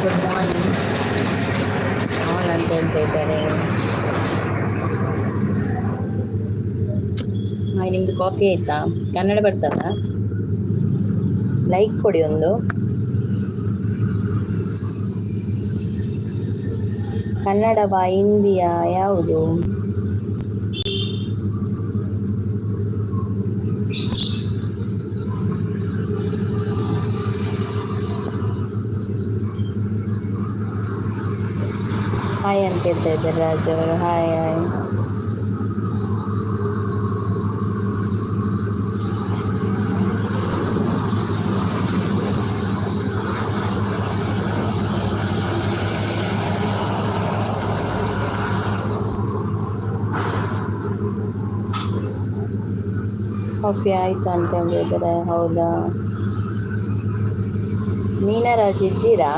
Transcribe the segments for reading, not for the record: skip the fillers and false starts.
Good morning. All ಅಂತ ಹೇಳ್ತಾ ಇದ್ದಾರೆ. ಹಾಯ್, ನಿಮ್ಮದು ಕಾಫಿ ಆಯಿತಾ? ಕನ್ನಡ ಬರ್ತದಾ? ಲೈಕ್ ಕೊಡಿ ಒಂದು. ಕನ್ನಡವಾ, ಹಿಂದಿಯಾ, ಯಾವುದು? ಹಾಯ್ ಅಂತ ಹೇಳ್ತಾ ಇದ್ದಾರೆ ರಾಜ್ ಅವರು. Hi hi. Coffee ಆಯಿತಾ ಅಂತ ಹೇಳಿದ್ದಾರೆ. ಹೌದಾ? ಮೀನರಾಜ್ ಇದ್ದೀರಾ?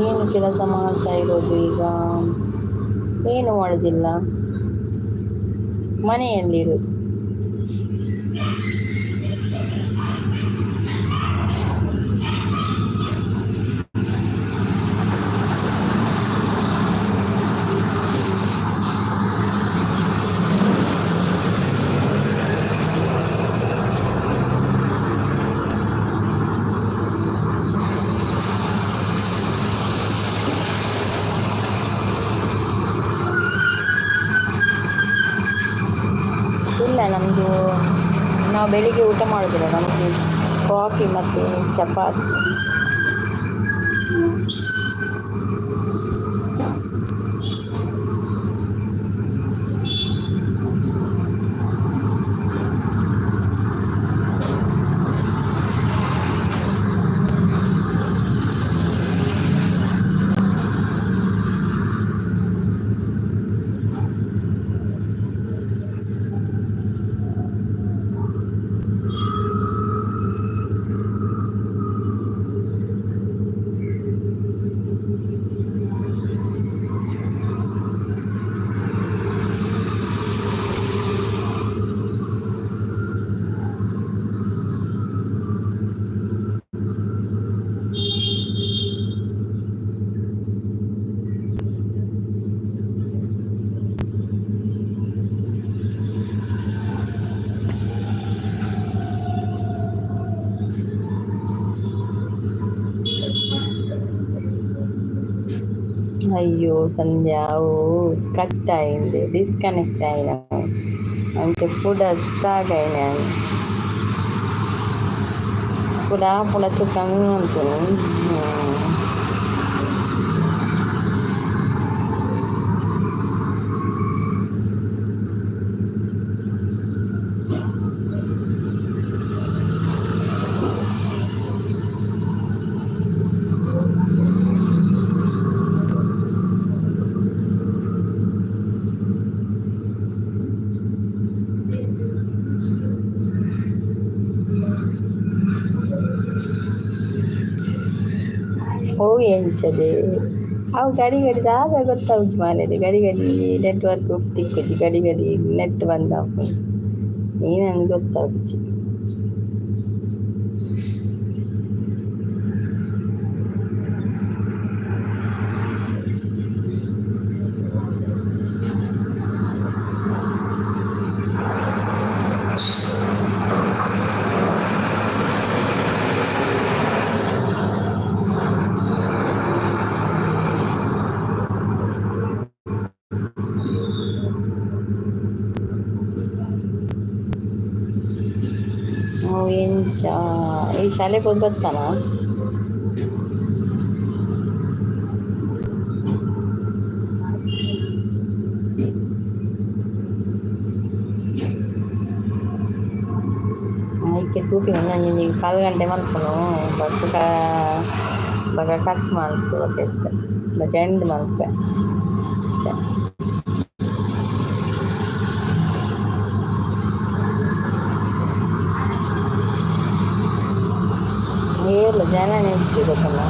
ಏನು ಕೆಲಸ ಮಾಡ್ತಾ ಇರೋದು ಈಗ? ಏನು ಮಾಡೋದಿಲ್ಲ, ಮನೆಯಲ್ಲಿರೋದು. ಇಲ್ಲ, ನಮ್ಮದು ನಾವು ಬೆಳಿಗ್ಗೆ ಊಟ ಮಾಡೋದಿಲ್ಲ. ನಮಗೆ ಕಾಫಿ ಮತ್ತು ಚಪಾತಿ. అయ్యో సంధ్య, ఓ కట్ అయింది, డిస్కనెక్ట్ అయినా అంటే కూడా తాగైనా ಕೂಡ ಪುಡತ್ತು ಕಮ್ಮಿ ಅಂತೀನಿ. ಓ ಎಂಚದೆ ಅವು ಗಡಿ ಗಡಿ ದಾದ ಗೊತ್ತಾವುಜಿ ಮಾರ್ರೆ. ಗಡಿ ಗಡಿ ನೆಟ್ವರ್ಕ್ ತಿಕ್ಕುಜಿ, ಗಡಿ ಗಡಿ ನೆಟ್ ಬಂದ್ ಆಪುಂಡು. ಏನಂದ್ ಗೊತ್ತಾವುಜಿ. ಎಂಚ ಈ ಶಾಲೆ ಪೋದು ಬತ್ತಾನ? ಐಕೆ ತೂಪಿನ ಒಂಜೊಂಜಿ ಕಾಲ್ ಗಂಟೆ ಮಲ್ಪುನು ಬೊಕ್ಕ ಬೊಕ್ಕ ಕಟ್ ಮಲ್ಪು ಬೊಕ ಬೊಕ ಎಂಡ್ ಮಲ್ಪೆ. ಏರ್ಲ ಜನನೇ ಇಜ್ಜಿ ಗೊತ್ತುಂಡ.